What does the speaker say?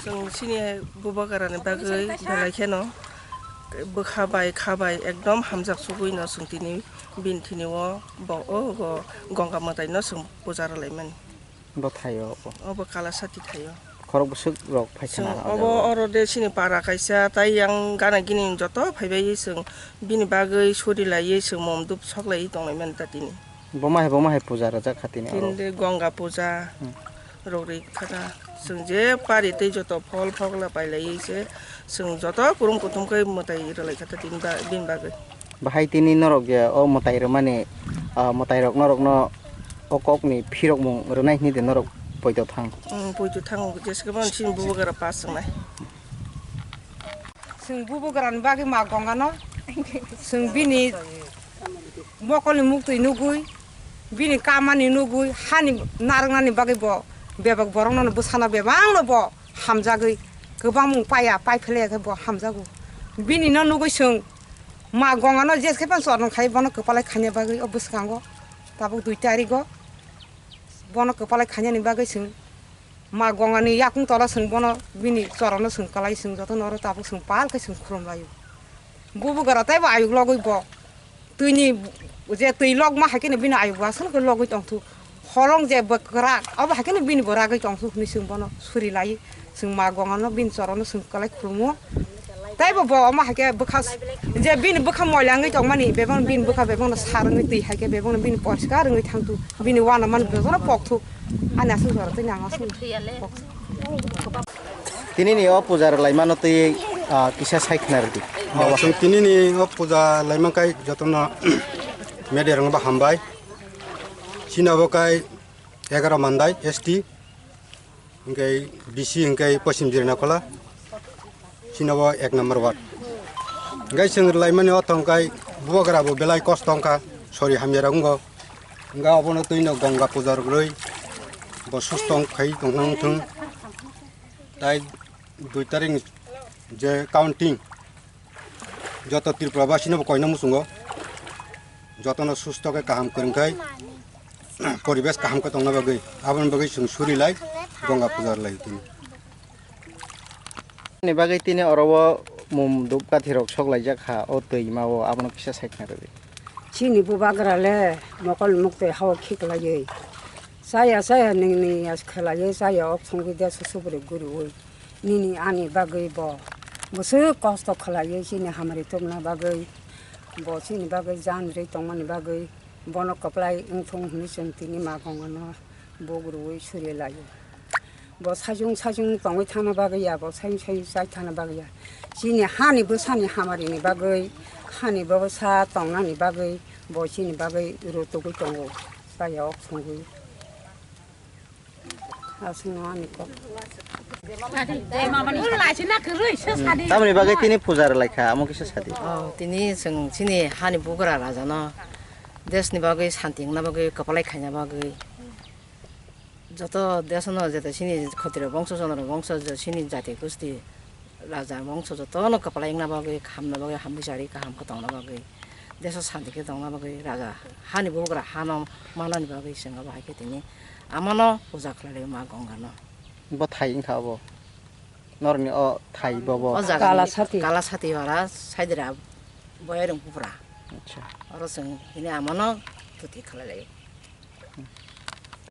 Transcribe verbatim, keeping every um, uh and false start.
Chwng chini bubagrani bagwi belai kheno bwkha bai kha bai ekdom hamjak sugwi no chwng tini bini thini o bo o go Ganga mwtai no chwng puja rwlaimani. Bo thaio bo. Obo Kalasati thaio. Khorok bwswk rok phaisa Chwng na obo oro de chini para kaisa tai yang gana gini joto phaibai chwng bini bagwi suri laiwi chwng mom dup sok laiwi tonglai mani ta tini. Bo ma hai bo ma hai puja rwjak kha tini oro. Tini de Ganga puja Hmm. rok ri kha ta. Chwng je pari tei joto phol phokla pai laiwi se chwng joto kurum kuthum khe mwtai rwlai kha ta tini ba-, bini bagwi. Bahai tini norok je o mwtai rwmani, ah, mwtai rok norokno o kokni phirokmung rwnai hwnwi de norok poito thang? Mm, poito thango, jeske mani chini bubagra pass wngnai. Chwng bubagrani bagwi ma Gongano, chwng bini mokolni muktwi nugwi, bini kamani nugwi, hani narwknani bagwi bo bebak borokno bwsano bebakno bo hamjagwi kwbangmung paiya, pai phlaiya khe bo hamjago. Bini no nugwi chwng ma Gongano jeske phano chorno khai bono kwpalai khaina bagwi o bwskango tabuk dui tarigo bono kwpalai khainani bagwi chwng ma Gongani yakung tola chwng bono bini chorono chwng kwlai chwng jotono oro tabuk chwng pal khe chwng khulum laio. Bubagra teibo ayuk logwi bo twini je twi lokma hai kheno bini ayuk bo aswk khe logwi tongthok. Holong je bwkrak obo hai kheno bini bo ragwi tongthok hwnwi chwng bono suri lai. Chwng ma Gongano bini chorono chwng kwlai khulumo. Teibo bo omo hai khe bwkha je bini bwkha moila wngwi tongmani bebakno bini bwkha bebakno sar wngwi twi hai khe bebakno bini poriskar wngwi thangthok. Bini uanamani bebakno pokthok. Ani aswk jora tei nang aswk pokthok. Tinini o puja rwlaimano twi, ah, kisa sai khna rwdi. Ah, chwng tinini o puja laima kai jotono media rokno bo hambai. Chini bo kai egaroh mandai S T, hwnkhe B C hwnkhe Poschim Jirinakhwla, chini bo ek number ward. Hwnkhe chwng rwlaimani o thong kai bubagra bo belai kosto wngkha, sori hamya rok wngo. Hwnkhe obono twino Ganga puja rwgwi bo susto wng khai tongthang wngthwng. Tai dui tarik ni je counting, joto Tripura basi no bo koina muchungo, joto no susto khe kaham kwrwng khai, poribesh kaham khe tongna bagwi, aboni bagwi chwng suri lai, Ganga puja lai tini. Ni bagwi tini oro o mum dup kathi rok sok laijak kha, o twi ma o abono kisa sai khna rwdi. Chini bubagra le mokol muktwi hao khiklaiwi. Chaya chaya ningni as khlaiwi chaya ok songwi de susu bwrwi guriwi. Nini ani bagwi bo bwswk kosto khlaiwi chini hamari tubuna bagwi. Bo chini bagwi jan rwi tongmani bagwi bono kwplai wngthung hwnwi chwng tini ma Gongano buk rwui suri laio. Bo sajung sajung tongwi thangna bagwi ya, bo sajung sajung chai thangna bagwi ya. Chini hani bwsani hamarini bagwi, hani bwsa tongnani bagwi bo chini bagwi rutugwi tongo. Chaya ok songwi. Aswkno ani kok. Tamoni bagwi tini puja rwlaikha, amo kisa sadi. Oh, tini chwng chini hani bugra rajano desni bagwi santi wngna bagwi, kwpalai khaina bagwi. Joto desano jeto chini khotiro bongso, chondro bongso, je chini jati gusti raja bongso jotono kwpalai wngna bagwi, khamna bagwi, hambai chari kaham khe tongna bagwi, deso santi khe tongna bagwi, raja hani bugra hano manani bagwi chwng abo hai khe tini amano puja khlai ma Gongano. Bo thai wngkha abo. Norni o thai bobo. O jaga Kala sati. Kala sati ora saidira boyarung pupra. Acha. Oro chwng hini amano tuti khlai lai.